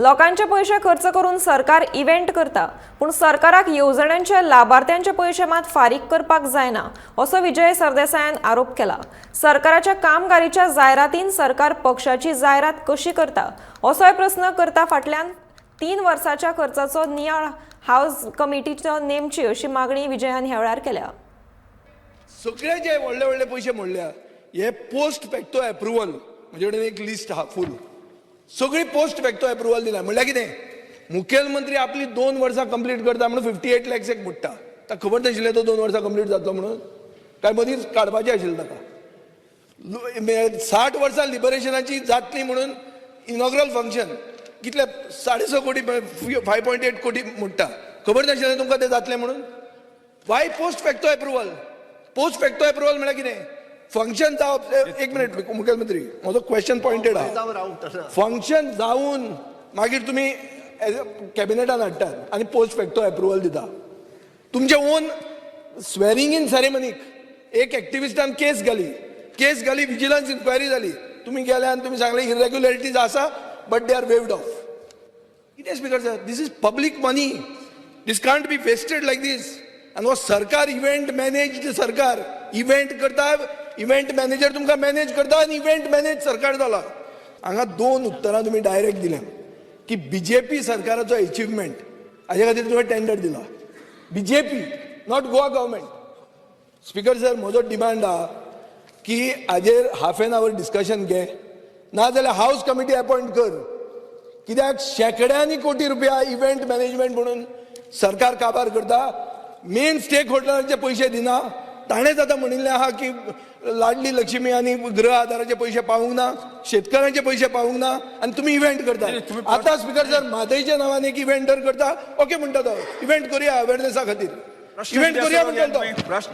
लोकांचे पयशे खर्च करून सरकार इव्हेंट करता, पूण सरकाराक येवजण्यांचे लाभार्थ्यांचे पयशे मात फारीक करपाक जायना, असो विजय सरदेसायान आरोप केला. सरकाराच्या कामगारीच्या जायरातीन सरकार पक्षाची जायरात कशी करता, असोय प्रस्न करता. फाटल्यान 3 वर्साच्या खर्चाचो नियाळ हाऊस कमिटीचो नेमची, अशी मागणी विजयान ह्या वेळार केल्या. सगळे जे व्हडले व्हडले पयशे मोडल्या, हे पोस्ट फॅक्टो एप्रुवल. म्हजे कडेन एक लिस्ट आहा फूल. सगळी पोस्ट फॅक्टो एप्रुवल दिला. म्हणल्यार कितें? मुखेलमंत्री आपली 2 वर्सां कंप्लीट करता म्हणून 58 लॅक्स एक मोडटा. ताका खबर नाशिल्लें तो 2 वर्सां कंप्लीट जातलो म्हणून? काय मदींच काडपाचें आशिल्लें ताका? 60 वर्सां लिबरेशनाची जातली म्हणून इनॉग्रल फंक्शन कितले, 6.5 कोटी, 5.8 कोटी मोडटा. खबर नाशिल्लें तुमकां ते जातलें म्हणून? Why post facto approval? Post facto approval म्हळ्यार कितें? फंक्शन जावप, एक मिनिट मुखेलमंत्री, म्हजो क्वेश्चन पॉयंटेड आहा. फंक्शन जावन मागीर तुमी कॅबिनेटान हाडटात आनी पोस्ट फॅक्टो एप्रुवल दिता. तुमचे ओन स्वेरिंग इन सेरेमनीक एक एक्टिविस्टान केस घाली. केस घाली, विजिलन्स इन्क्वायरी जाली. तुमी गेले आनी तुमी सांगले इरेग्युलरिटीज आसा, but they are waived off. कितें speaker sir, this is public money. This can't be wasted like this. आनी हो सरकार इव्हेंट मॅनेज्ड सरकार. इव्हेंट करता, इव्हेंट मॅनेजर तुमकां मॅनेज करता आनी इव्हेंट मॅनेज सरकार जाला. हांगा दोन उत्तरां तुमी डायरेक्ट दिल्या की बीजेपी सरकाराचो अचिव्हमेंट, हाजे खातीर तुवें टेंडर दिला. BJP, not Goa government. Speaker sir, म्हजो डिमांड आहा की हाजेर हाफ एन our discussion घे, नाजाल्यार हाऊस कमिटी अपॉयंट कर. कित्याक शेंकड्यांनी कोटी रुपया इव्हेंट मॅनेजमेंट म्हणून सरकार काबार करता, मेन स्टेक होल्डरांचे पयशे दिना. ताणेंच आतां म्हणिल्लें आहा की लाडली लक्ष्मी आनी गृह आधाराचे पयशे पावूंक ना, शेतकऱ्यांचे पयशे पावूंक ना आनी तुमी इव्हेंट करता. आतां स्पीकर सर, म्हादयच्या नांवान एक इव्हेंटर करता. ओके म्हणटा तो, इव्हेंट करूया, अवेरनेसा खातीर इव्हेंट करूया म्हणटा तो.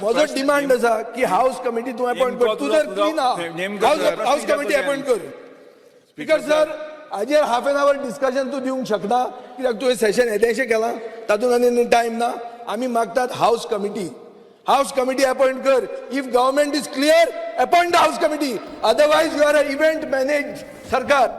म्हजो डिमांड आसा की हाऊस कमिटी तूं अपॉयंट कर. तूं जर क्लीन आहा, हाऊस कमिटी अपॉयंट कर. स्पीकर सर, हाजेर हाफ एन our discussion तूं दिवंक शकना, कित्याक तुवें सेशन येदेशें केलां, तातूंत आनी टायम ना. आमी मागतात house committee, house committee appoint कर. If government is clear, appoint the house committee, otherwise you are a event manage सरकार.